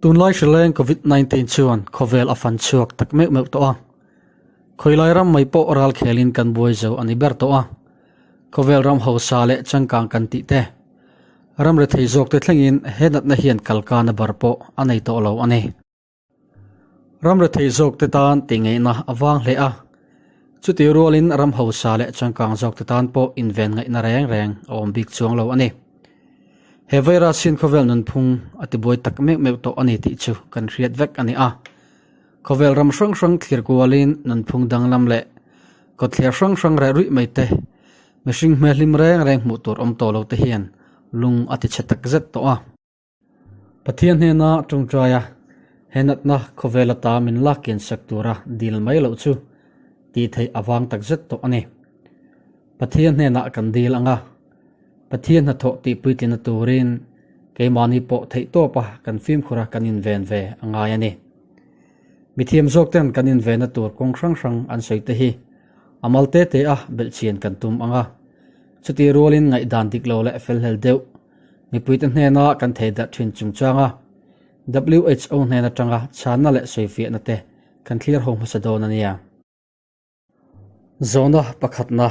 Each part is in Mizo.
Tunlai hrileng Covid 19 chuan khawvel a fan chhuak tak meuh meuh tawh a. Khawilai ram mai pawh ral khelin kan buai zo a ni ber tawh a. Khawvel ram hausa leh changkang kan tih te, ram rethei zawk te thlengin he natna hian kalkana bar pawh a nei tawh lo a ni. Ram rethei zawk te tan tih ngaihna a vang hle a, chutih rualin ram hausa leh changkang zawk te tan pawh inven ngaihna reng reng a awm bik chuang lo a ni. He virus hian khawvel nunphung a tibuai tak meuh meuh tawh a ni tih chu kan hriat vek a ni a. Khawvel ram hrang hrang thlir kualin nunphung danglam leh kawtthler hrang hrang reh ruih mai te, mihring hmelhlim reng reng hmuh tur awm tawh lo te hian lung a tichhe takzet tawh a. Pathian hnena tawngtaia he natna khawvel ata min lak kian sak tura dil mai loh chu tih theih a vang takzet tawh a ni. Pathian hnenah kan dil ang a, Pathian hnathawh tih puitlina turin keimahni pawh theihtawpa kan fimkhura kan inven ve a ngai a ni. Mithiam zawk ten kan invenna tur kawng hrang hrang an sawi te hi a mal te te a belhchian kan tum ang a, chutih rualin ngaihdan dik lo leh felhlel deuh Mipuite hnena kan thei darh thin chungchanga WHO hnen atanga chhanna leh sawifiahna te kan thlir ho hmasa dawn a nia. Zawhna pakhatna,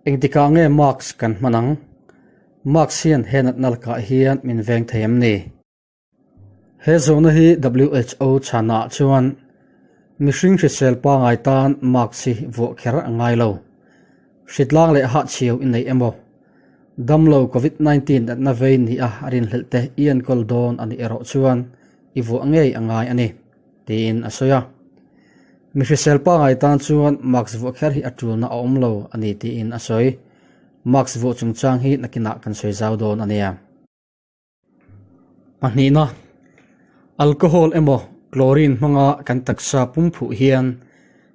Engtikah nge mask kan hman ang? Mask hian he natna lakah hian min veng thei em ni? He zawhna hi WHO chhannaah chuan mihring hrisel pangai tan mask hi vuah kher a ngai lo. Hritlang leh hahchhiau i nei emaw? Damlo Covid 19 natna vei ni a rinhlelh te i enkawl dawn a nih erawh chuan i vuah ngei a ngai a ni, tiin a sawi a. Mi hrisel pangai tan chuan mask vuah kher hi a tulna a awm lo a ni tiin a sawi. Mask vuah chungchang hi nakinah kan sawi zau dawn a nia. Pahnihna, alcohol emaw chlorine hmanga kan taksa pum phuh hian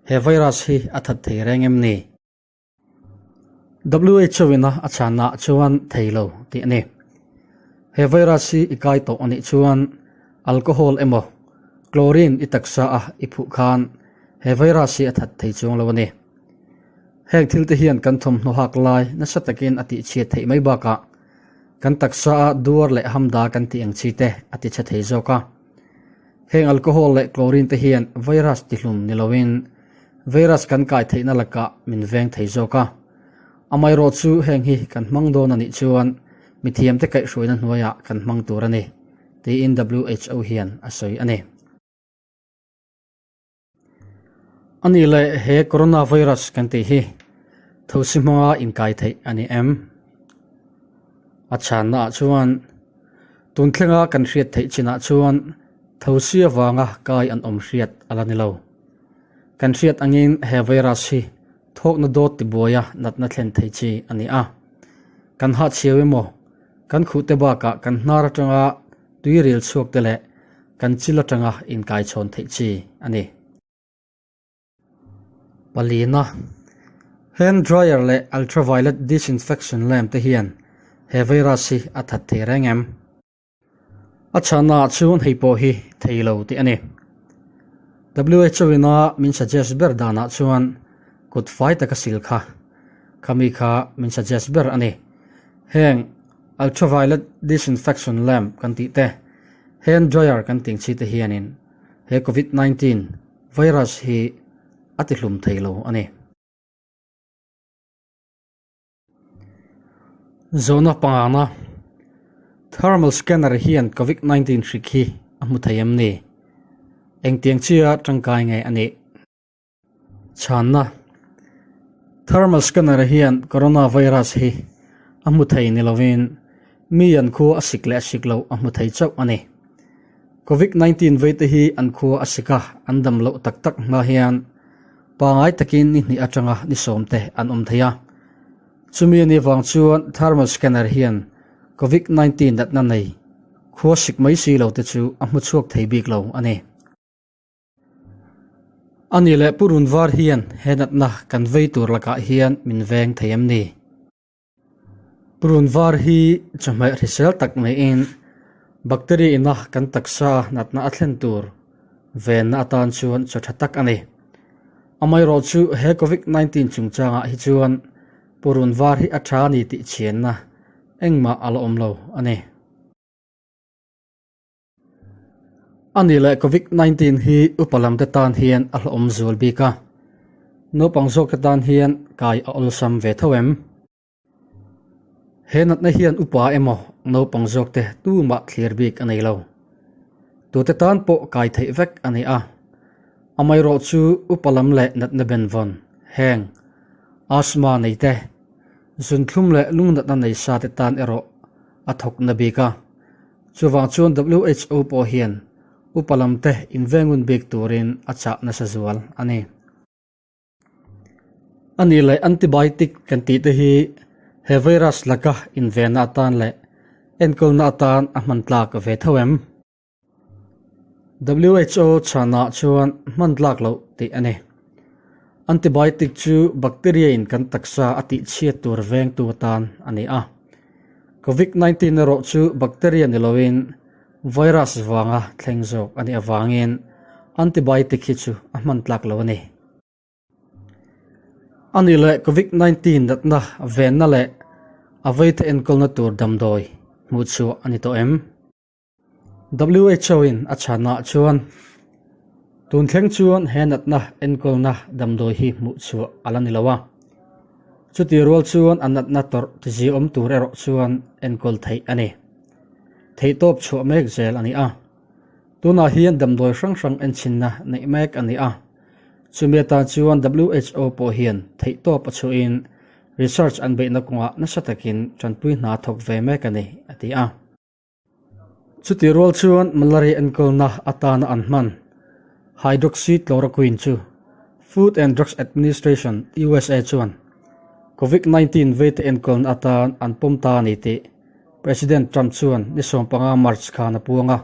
he virus hi a that thei reng em ni? WHO ina a chhanna chuan thei lo tih a ni. He virus hi i kai tawh a nih chuan alcohol emaw chlorine i taksa a i phuh khan he virus hi a that thei chuang lo a ni. Heng thil te hian kan thawmhnaw hak lai nasa takin a tihchhiat theih mai bakah Kan taksa a duar leh hamda kan tih ang chi te a ti chhe thei zawk a. Heng alcohol leh chlorine te hian virus tihlum ni loin virus kan kai theihna lakah min veng thei zawk a. Amaherawh chu heng hi kan hmang dawn a nih chuan mithiamte kaihhruaina hnuaiah kan hmang tur a ni, tiin WHO hian a sawi a ni. A nih leh he coronavirus kan tih hi thosi hmanga inkai theih a ni em? A chhanna ah chuan tun thlenga kan hriat theih chinah chuan thosi avanga kai an awm hriat a la ni lo. Kan hriat angin he virus hi thawkna dawt tibuaia natna thlen thei chi a ni a. Kan hahchhiau emaw, kan khuhte bakah kan hnar atanga tuiril chhuak te leh kan chil atanga inkaichhawn theih chi a ni. Palina, Hand dryer leh ultraviolet disinfection lamp te hian he virus hi a that thei reng em? A chhana ah chuan hei pawh hi thei lo tih a ni. WHO ina min suggest ber danah chuan kut fai taka sil kha khami kha min suggest ber a ni. Heng Ultraviolet disinfection lamp kan tih te, hand dryer kan tih ang chi te hianin he Covid 19 virus hi a ti hlum thei lo a ni. Zawhna pangana, Thermal scanner hian Covid 19 hrik hi a hmu thei em ni? Engtiang chia tangkai nge a nih? Chhanna, Thermal scanner hian coronavirus hi a hmu thei ni lovin mi an khua a sik leh a sik loh a hmu thei chauh a ni. Covid 19 veite hi an khua a sik a, an dam loh tak tak hma hian pangai takin ni hnih atanga ni sawm te an awm thei a. Chumi a nih vang chuan thermal scanner hian Covid 19 natna nei khua sik mai si lo te chu a hmu chhuak thei bik lo a ni. A nih leh Pu Runvar hian he natna kan vei tur lakah hian min veng thei em ni? Pu Runvar hi chawhmeh hrisel tak neiin bacteria ina kan taksa natna a thlen tur venna atan chuan chaw tha tak a ni. Amaherawh chu he Covid 19 chungchangah hi chuan Pu Runvar hi a tha a ni tih chhianna engmah a la awm lo a ni. A nih leh Covid 19 hi upa lam te tan hian a hlawhawm zual bik a, naupang zawk te tan hian kai a awlsam ve tho em? He natna hian upa emaw naupang zawk te tumah thlir bik a nei lo. Tute tan pawh kai theih vek a ni a. Amaherawh chu upa lam leh natna benvawn, heng, asthma nei te, zunthlum leh lungnatna nei sa te tan erawh a thawk na bik a. Chuvang chuan WHO pawh hian upa lam te invengun bik turin a chah nasa zual a ni. A nih leh antibiotic kan tih te hi he virus laka invenna atan leh enkawlna atan a hman tlak ve tho em? WHO chhanah chuan hman tlak loh tih a ni. Antibiotic chu bacteria in kan taksa a tihchhiat tur vengtu atan a ni a. Covid 19 erawh chu bacteria ni loin virus vanga thleng zawk a nih avangin antibiotic hi chu a hman tlak lo a ni. A nih leh Covid 19 natna venna leh a veite enkawlna tur damdawi hmuhchhuah a ni tawh em? WHO in a chhanah chuan tun thleng chuan he natna enkawlna damdawi hi hmuhchhuah a la ni lo a. Chutih rual chuan a natna tawrh tiziaawm tur erawh chuan enkawl theih a ni. Theihtawp chhuah mek zel a ni a. Tunah hian damdawi hrang hrang enchhinna neih mek a ni a. Chumi atan chuan WHO pawh hian theihtawp a chhuahin research an beihna kawngah nasa takin tanpui hna thawk ve mek a ni, a ti a. Chutih rual chuan malaria enkawlna atana an hman hydroxychloroquine chu Food and Drugs Administration, USA chuan Covid 19 veite enkawlna atan an pawm ta a ni tih President Trump chuan ni 15 March khan a puang a.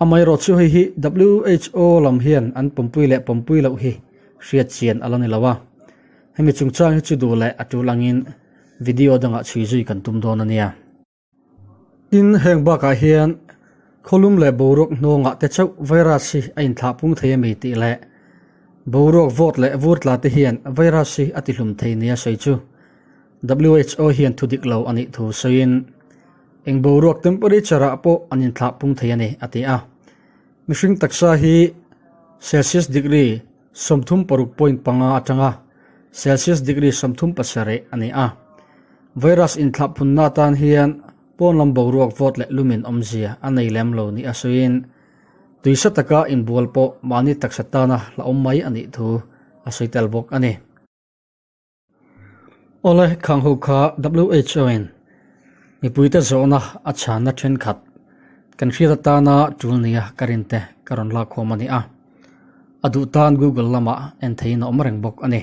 Amaherawh chu hei hi WHO lam hian an pawmpui leh pawmpui loh hi hriat chian a la ni lo a. Hemi chungchang hi chu duh leh a tul angin video dangah chhui zui kan tum dawn a nia. Tin, heng bakah hian khawlum leh boruak hnawngah te chauh virus hi a inthlah pung thei a mi tih leh boruak vawt leh vur tla te hian virus hi a tihlum thei nia sawi chu WHO hian thu dik lo a nih thu sawiin eng boruak temperature ah pawh an inthlah pung thei a ni a ti a. Mihring taksa hi Celsius degree 36.5 atanga Celsius degree 37 a ni a. Virus inthlah phunna atan hian pawn lam boruak vawt leh lumin awmzia a nei lem lo ni a sawiin, tuisa taka inbual pawh mahni taksa tana hlauhawm mai a nih thu a sawi tel bawk a ni. Awle khang ho kha WHO in mipuite zawhna a chhanna thenkhat kan hriat atana tul nia ka rinte ka rawn lakkhawm a ni a, a duh tan Google lamah en theihin a awm reng bawk a ni.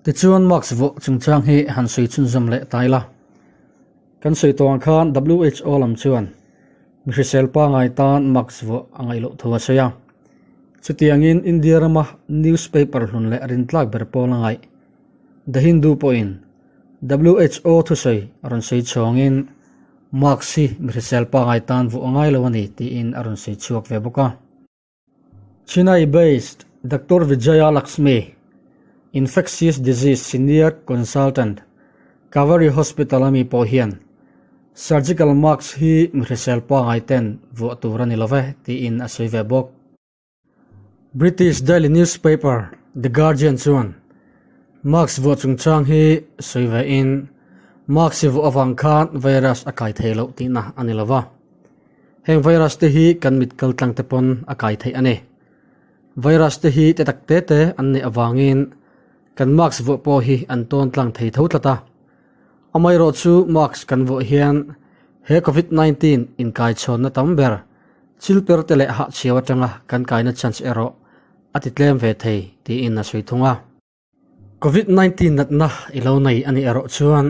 Tichuan mask vuah chungchang hi han sawi chhunzawm leh ta ila. Kan sawi tawh ang khan WHO lam chuan mi hrisel pangai tan mask vuah a ngaih loh thu a sawi a. Chutiangin India rama newspaper hlun leh rintlak ber pawl a ngaih The Hindu pawhin WHO thusawi a rawn sawi chhawngin mask hi mi hrisel pangai tan vuah a ngai lo a ni tiin a rawn sawi chhuak ve bawk a. Chennai-based Doctor Vijaya Lakshmi, Infectious Disease Senior Consultant, Kaveri Hospital a mi pawh hian Surgical mask hi mi hrisel pangai ten vuah tur a ni lo ve tiin a sawi ve bawk. British daily newspaper The Guardian chuan mask vuah chungchang hi sawi ve in mask hi vuah avang khan virus a kai thei loh tihna a ni lo va. Heng virus te hi kan mit kal tlang te pawn a kai theih a ni. Virus te hi te tak te te an neih avangin kan mask vuah pawh hi an tawn tlang thei tho tlat a. Amaherawh chu mask kan vuah hian he Covid 19 inkaichhawnna tam ber chil per te leh hahchhiau atanga kan kaina chance erawh a ti tlem ve thei tiin a sawi thung a. Covid 19 natna i lo nei a nih erawh chuan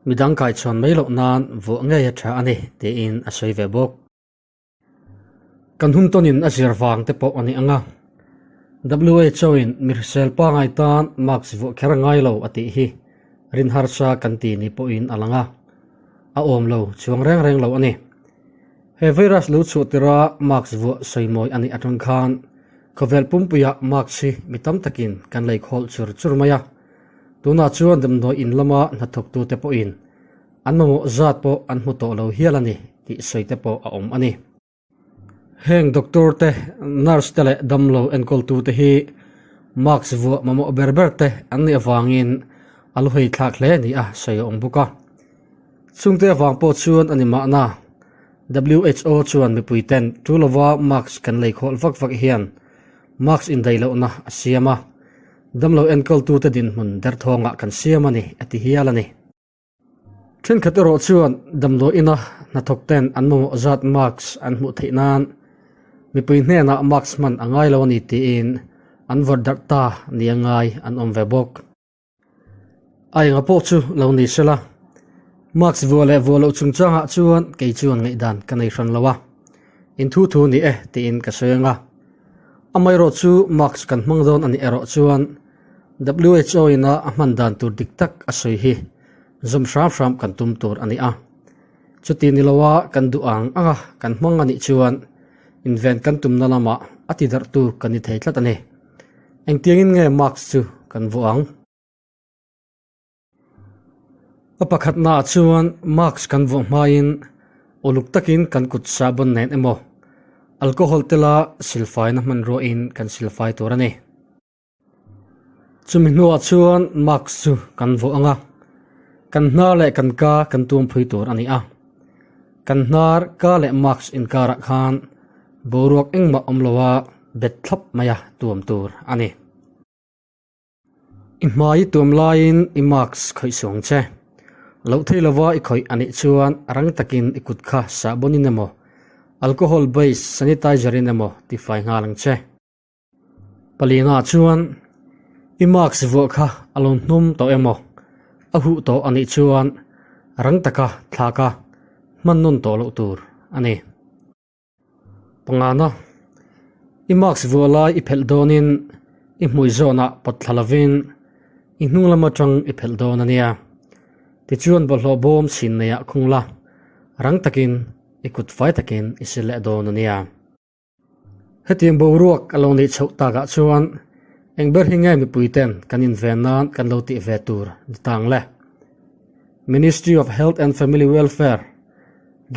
midang kaichhawn mai loh nan vuah ngei a tha a ni tiin a sawi ve bawk. Kan hun tawnin a zir vang te pawh a ni ang a, WHO in mi hrisel pangai tan mask vuah kher a ngai lo a tih hi rin harsa kan ti ni pawhin a lang a, a awm lo chuang reng reng lo a ni. He virus lo chhuah tira mask vuah sawimawi a nih atang khan khawvel pumpuiah mask hi mi tam takin kan lei khawlh chur chur mai a. Tunah chuan damdawi in lama hnathawktute pawhin an mamawh zat pawh an hmu tawh lo hial a ni tih sawi te pawh a awm a ni. Heng doctor te, nurse te leh damlo enkawltute hi mask vuah mamawh ber ber te an nih avangin a lu hei thlak hle ni a sawi a awm bawk a. Chungte avang pawh chuan a ni mahna WHO chuan mipui ten tu lova mask kan lei khawlh vak vak hian mask indaih lohna a siam a, damlo enkawltute dinhmun derthawngah kan siam a ni a ti hial a ni. Thenkhat erawh chuan damdawi ina hnathawk ten an mamawh zat mask an hmuh theih nan mipui hnenah mask hman a ngai lo a ni tiin an vawrh darh ta nia ngai an awm ve bawk. A enga pawh chu lo ni sela, mask vuah leh vuah loh chungchangah chuan kei chuan ngaihdan ka nei hran lo a, in thu thu ni e tiin ka sawi ang a. Amaherawh chu mask kan hmang dawn a nih erawh chuan WHO ina a hman dan tur dik tak a sawi hi zawm hram hram kan tum tur a ni a. Chuti ni loa kan duh ang anga kan hmang a nih chuan inven kan tumna lamah a ti darh tur kan ni thei tlat a ni. Engtiangin nge mask chu kan vuah ang? A pakhatnaah chuan mask kan vuah hmain uluk takin kan kut sahbawn nen emaw alcohol tela silfaina hmanruain kan silfai tur a ni. Chumi hnuah chuan mask chu kan vuah ang a, kan hnar leh kan ka kan tuam phui tur a ni a. Kan hnar, ka leh mask inkarah khan boruak engmah awm loa bet thlap maia tuam tur a ni. I hmai i tuam laiin i mask khawih suang che. Loh thei lova i khawih a nih chuan rang takin i kut kha sahbawnin emaw, alcohol based sanitizer in emaw tifai nghal ang che. Palina chuan i mask vuah kha a lo hnum tawh emaw a huh tawh a nih chuan rang taka thlak a hman nawn tawh loh tur a ni. Pangana, i mask vuah lai i phelh dawnin i hmui zawnah pawt thla lovin i hnung lam atang i phelh dawn a nia. Tichuan bawlhhlawh bawm chhin neiah khung la, rang takin i kut fai takin i si leh dawn a nia. Hetiang boruak a lo neih chhoh takah chuan eng ber hi nge mipui ten kan inven nan kan lo tih ve tur ni tang le? Ministry of Health and Family Welfare,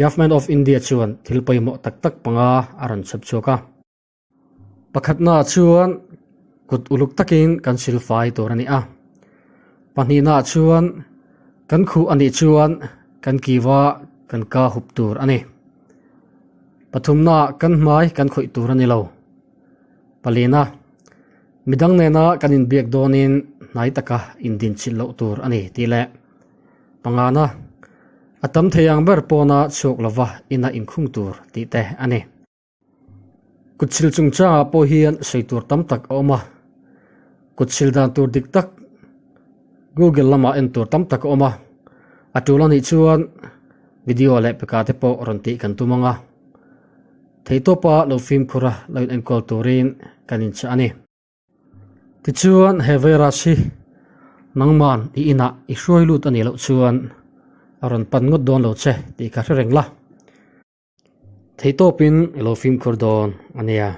Government of India chuan thil pawimawh tak tak panga a rawn chhep chhuak a. Pakhatnaah chuan kut uluk takin kan silfai tur a ni a. Pahnihnaah chuan kan khuh a nih chuan kan kiva kan ka hup tur a ni. Pathumnaah kan hmai kan khawih tur a ni lo. Palina, midang nena kan inbiak dawnin hnai taka indinchilh loh tur a ni tih leh pangana, a tam thei ang ber pawna chhuak lova ina inkhung tur tih te a ni. Kutsil chungchangah pawh hian sawi tur tam tak a awm a, kutsil dan tur dik tak Google lamah en tur tam tak a awm a, a tul a nih chuan video leh peka te pawh rawn tih kan tum ang a, theihtawpa lo fimkhur a lo in enkawl turin kan inchah a ni. Tichuan he virus hi nangman i inah i hruai lut a nih loh chuan a rawn pan ngawt dawn lo che tih ka hre reng la. Theihtawpin i lo fimkhur dawn a nia.